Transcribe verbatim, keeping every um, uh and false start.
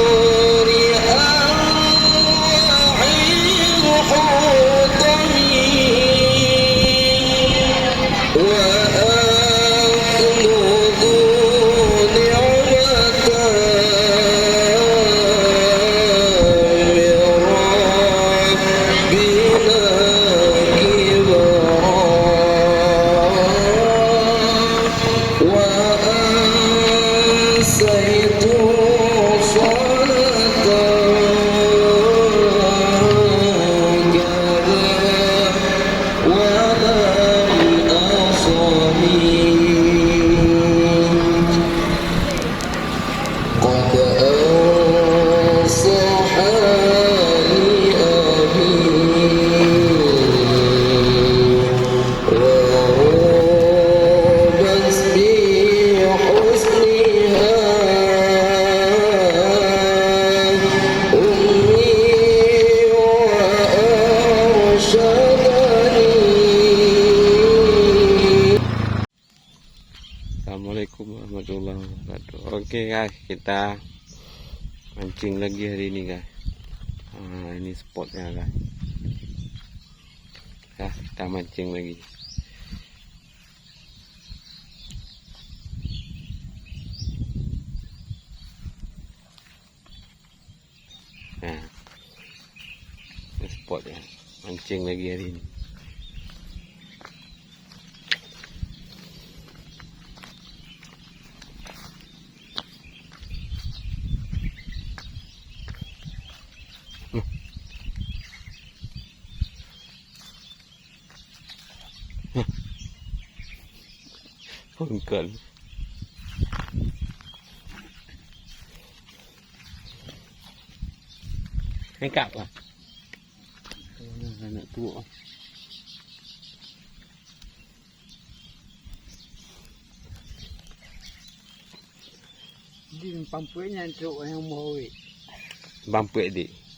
بظهور أرواح الحطم. وأخلد نعمة من ربنا كبرا. وأنسيت صلاة كذا ولم أصل. قد أنصحني أبي وربت بحسنها أمي وأرشدني. Assalamualaikum warahmatullahi wabarakatuh. Oke guys, kita mancing lagi hari ini guys. Ah, ini spotnya guys. Ya, kita mancing lagi. Nah, ini spot ya. Mancing lagi hari ini. Pengkol. Nekap lah. Anak tuak. Di pampek nyan trok nyang bawa. Pampek dik.